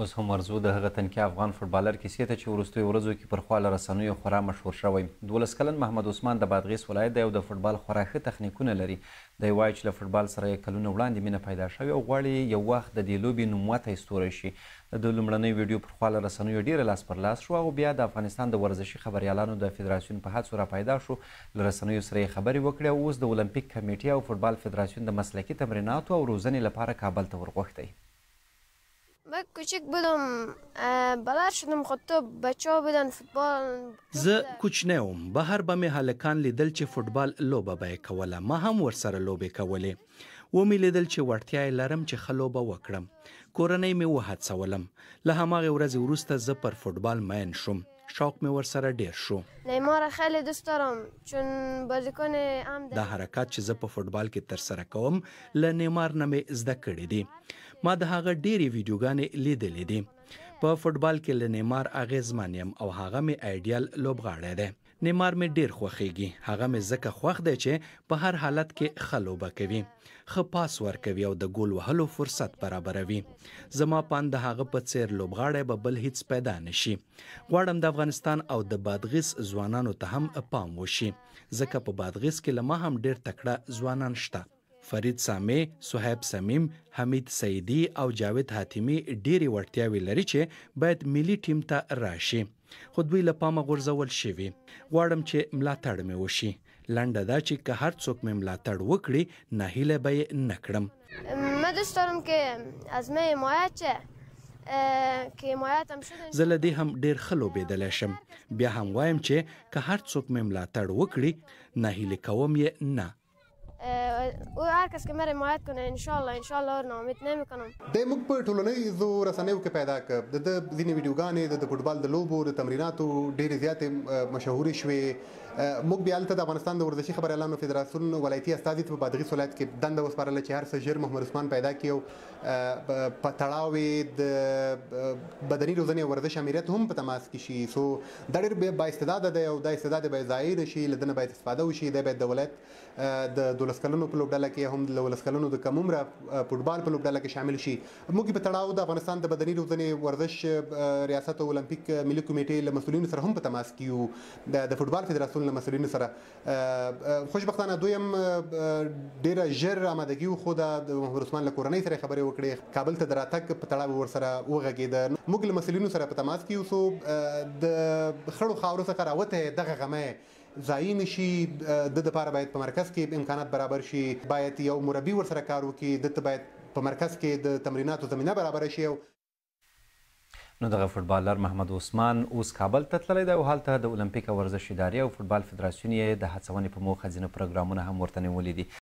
اوس هم ورځو د هغه تنکي افغان فوټبالر کیسې ته چې وروستیو ورځو کې پر خواله رسنیو خورا مشهور شوی. 12 کلن محمد عثمان د بادغیس ولایت دی او د فوټبال خورا ښه تخنیکونه لري. دی وایي چې له فوټبال سره یې کلونه وړاندې مینه پیدا شوې او غواړي یو وخت د دې لوبې نوموتی ستوری شي. د ده لومړنۍ ویډیو پر خواله رسنیو ډېره لاس پر لاس شوه او بیا د افغانستان د ورزشي خبریالانو د فدراسیون په هڅو را پیدا شو، له رسنیو سره یې خبرې وکړې او اوس د المپیک کمېټې او فوټبال فدراسیون د مسلکي تمریناتو او روزنې لپاره کابل ته ورغوښتی. من کوچک بودم، بلد شدم، خو تو بچه ها بودن فوتبال. زه کوچنی وم، بهر به مې هلکان لیدل چې فوټبال لوبه به یې کوله، ما هم ورسره لوبې کولې. ومې لیدل چې وړتیا یې لرم چې ښه لوبه وکړم. کورنۍ مې وهڅولم. له هماغې ورځې وروسته زه پر فوټبال مین شوم، شوق مې ورسره ډېر شو. نیمار خیلی دوست دارم چون بازیکن هم دا حرکات چې زه په فوټبال کې ترسره کوم، له نیمار نه مې زده کړي دي. ما د هغه ډېرې ویډیوګانې لیدلې دي. په فوټبال کې له نیمار اغېزمن یم او هغه مې ایډیال لوبغاړی دی. نیمار مې ډېر خوښېږي. هغه مې ځکه خوښ دی چې په هر حالت کې ښه لوبه کوي، ښه پاس ورکوي او د ګول وهلو فرصت برابروي. زما په اند د هغه په څېر لوبغاړی به بل هیڅ پیدا نه شي. غواړم د افغانستان او د بادغیس ځوانانو ته هم پام وشي، ځکه په بادغیس کې له ما هم ډېر تکړه ځوانان شته. فرید سامع، صهیب صمیم، حمید سعیدي او جاوید حاتمي ډېرې وړتیاوې لري چې باید ملي ټیم ته راشي، خو دوی له پامه غورځول شوي. غواړم چې ملاتړ مې وشي. لنډه دا چې که هر څوک مې ملاتړ وکړي، ناهیلی به یې نه کړم. من دوست دارم که از من حمایت شه، که حمایت هم شد. زه له دې هم ډېر ښه لوبېدلی شم. بیا هم وایم چې که هر څوک مې ملاتړ وکړي، ناهیلی کوم یې نه. او هر کس که مرا حمایت کنه، انشالله انشالله اور ناامید نمیکنم. دی موږ په ټولنیزو رسنیو کې پیدا کړ. د ده ځینې ویډیوګانې د فوټبال د لوبو د تمریناتو ډېرې زیاتې مشهورې شوې. موږ بیا هلته د افغانستان د ورزشي خبریالانو فدراسیون ولایتي استازي ته په بادغیس ولایت کې دنده وسپارله چې هر څه ژر محمد عثمان پیدا کړي او په تړاو یې د بدني روزنې او ورزش امریت هم په تماس کې شي. څو دا ډېر با استعداده دی او دا استعداد یې باید ضایع نه شي، له ده نه باید استفاده وشي. دی باید د ولایت د 12 کلنو په لوبډله کې هم د 12 کلنو د کم عمره فوټبال په لوبډله کې شامل شي. موږ په تړاو د افغانستان د بدني روزنې ورزش ریاست او المپیک ملي کمیټې له مسؤلینو سره هم په تماس کې یو، د فوټبال فدراسیون له مسؤلینو سره. خوشبختانه دوی هم ډېره ژر آمادګي وښوده، د محمد عثمان له کورنۍ سره خبرې وکړې، کابل ته د راتګ په تړاو ورسره وغږېده. موږ له مسؤلینو سره په تماس کې یو، څو د خړو خاورو څخه راوتی دغه غمی ضایع نه شي. د ده دپاره باید په مرکز کې امکانات برابر شي، باید یو مربي ورسره کار وکړي، ده ته باید په مرکز کې د تمریناتو زمینه برابره شي. او نو دغه فوټبالر محمد عثمان اوس کابل ته تللی دی او هلته د المپیک او ورزش ادارې او فوټبال فدراسیون یې د هڅونې په موخه ځینې پروګرامونه هم ورته نیولي دي.